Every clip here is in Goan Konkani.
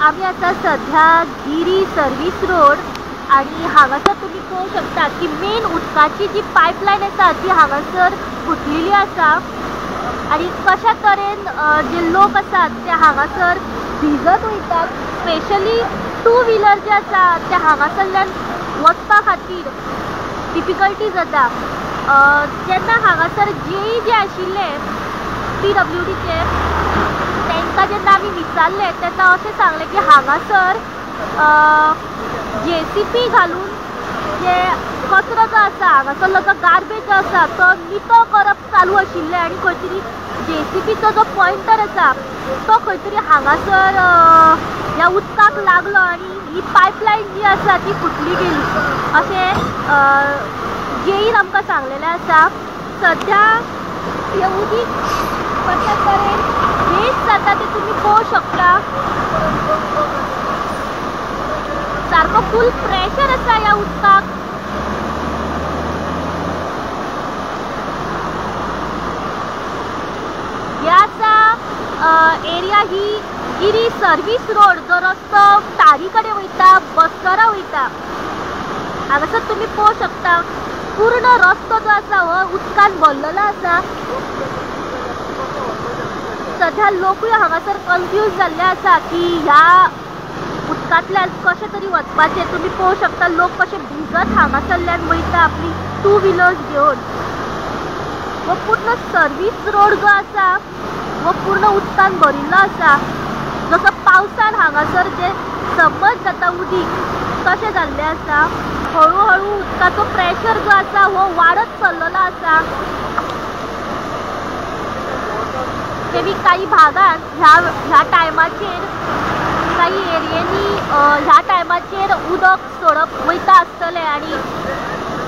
आमी आतां सध्या गिरी सर्वीस रोड आनी हांगासर तुमी पळोवंक शकता की मेन उदकाची जी पायपलायन आसा ती हांगासर फुटलेली आसा आनी कशा तरेन जे लोक आसात ते हांगासर भिजत वयतात. स्पेशली टू व्हिलर जे आसा ते हांगासरल्यान वचपा खातीर डिफिकल्टी जाता. जेन्ना हांगासर जेई जे आशिल्ले PWDचे तांकां जेन्ना आमी विचारलें तेन्ना अशें सांगलें की हांगासर JCP घालून जे कचरो जो आसा हांगासरलो जो गार्बेज जो आसा तो नितो करप चालू आशिल्लें आनी खंय तरी JCPचो जो पॉयंटर आसा तो खंय तरी हांगासर ह्या उदकाक लागलो आनी ही पायपलायन जी आसा ती फुटली गेली अशें जेईन आमकां सांगलेलें आसा. सध्या हें उदीक कशा तरेन वेस्ट जाता तें तुमी पळोवंक शकता. सारको फूल प्रेशर आसा ह्या उदकाक. ह्या आसा एरिया ही गिरी सर्वीस रोड जो रस्तो तारी कडेन वयता, बस्तरा वयता. हांगासर तुमी पळोवंक शकता पूर्ण रस्तो जो आसा हो उदकान भरलेलो आसा. सध्या लोकूय हांगासर कन्फ्यूज जाल्ले आसा की ह्या उदकांतल्यान कशें तरी वचपाचें. तुमी पळोवंक शकता लोक कशे भिजत हांगासरल्यान वयता आपली टू व्हिलर्स घेवन. हो पूर्ण सर्वीस रोड जो आसा हो पूर्ण उदकान भरिल्लो आसा. जसो पावसान हांगासर जे समज जाता उदीक तशें जाल्लें आसा. हळू हळू उदकाचो प्रेशर जो आसा हो वाडत चल्लेलो आसा. मे बी काही भागात ह्या टायमाचेर काही एरियांनी ह्या टायमाचेर उदक सोडप वयता आसतलें आनी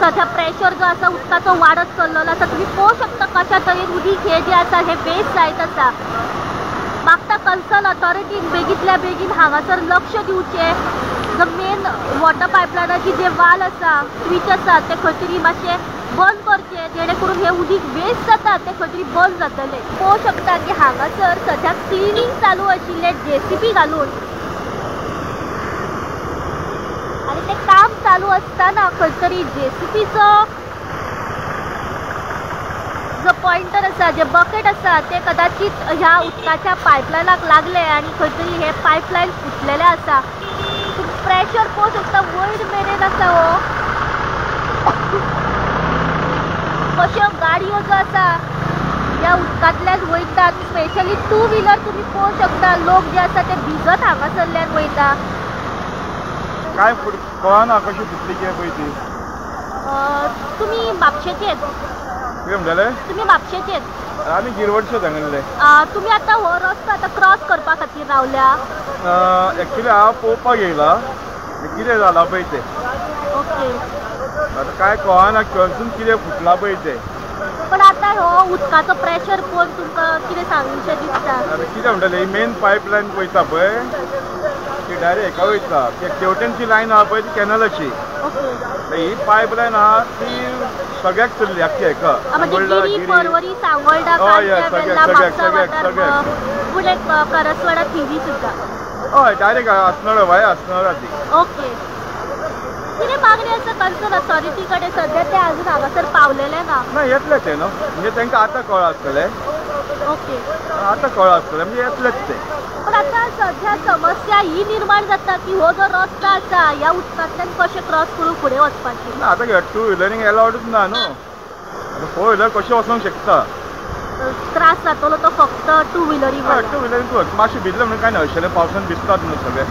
सध्या प्रेशर जो आसा उदकाचो वाडत चल्लेलो आसा. तुमी पळोवंक शकता कशा तरेन उदीक हें जें आसा हें वेस्ट जायत आसा. मागता कन्सर्न ऑथॉरिटीन बेगींतल्या बेगीन हांगासर लक्ष दिवचें. जो मेन वॉटर पायपलायनाची जे वाल आसा स्विच आसा ते खंय तरी मातशें बंद करचें जेणे करून हें उदीक वेस्ट जाता तें खंय तरी बंद जातलें. पळोवंक शकता की हांगासर सध्या क्लिनींग चालू आशिल्लें JCP घालून आनी तें काम चालू आसतना खंय तरी JCPचो जो पॉयंटर आसा जे बकेट आसा ते कदाचित ह्या उदकाच्या पायपलायनाक लागले आनी खंय तरी हें पायपलायन फुटलेलें आसा. प्रेशर पळोवंक शकता वयर मेरेन आसा. हो कश्यो गाडयो ज्यो आसा ह्या उदकांतल्यान वयतात. स्पेशली टू व्हिलर तुमी पळोवंक शकता लोक जे आसा ते भिजत हांगासरल्यान वयता. काय कळना कशी फुटली कितें पळय ती. तुमी म्हापशेचेच? कितें म्हणटाले तुमी म्हापशेचेच? आमी गिरवडचे हांगासरले. तुमी आतां हो रस्तो आतां क्रॉस करपा खातीर रावल्या? एक्चुली हांव पळोवपाक येयला कितें जालां पळय तें. ओके. आतां कांय कळना खंयसून कितें फुटलां पळय तें. पण आतां हो उदकाचो प्रेशर पळोवन तुमकां कितें सांगूशें दिसता? आतां कितें म्हणटाले ही मेन पायपलायन वयता पळय ती डायरेक्ट हेका वयता. तेवटेनची लायन आहा पळय ती कॅनलाची. ओके. ही पायपलायन आहा ती सगळ्याक चल्ली आख्खी हेका. गिरी, पर्वरी, सांगोल्डा, कांद्या, वेल्ला, फुडें करसवाडा, थिवी सुद्दां. हय डायरेक्ट आसनोडा वाय आसनोडा ती. ओके. कितें मागणी आसा कन्सर्न ऑथॉरिटी कडेन? सध्या ते अजून हांगासर पावलेले ना. ना येतले ते न्हू, म्हणजे तांकां आतां कळ्ळां आसतलें. ओके. आतां कळ्ळां आसतलें म्हणजे येतलेच ते. पण आतां सध्या समस्या ही निर्माण जाता की हो जो रस्तो आसा ह्या उदकांतल्यान कशें क्रॉस करून फुडें वचपाचें. ना आतां टू व्हिलरींक एलावडूच ना न्हू. आतां फोर व्हिलर कशें वचोंक शकता. त्रास जातलो तो फक्त टू व्हिलरींक. टू व्हिलरींक मातशें भिजलें म्हणून काय ना, हरशें पावसान भिजतात न्हू सगळे.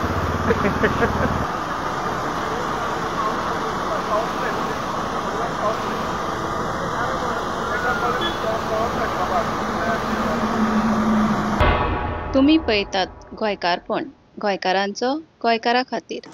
तुमी पळयतात गोंयकारपण, गोंयकारांचो गोंयकारा खातीर.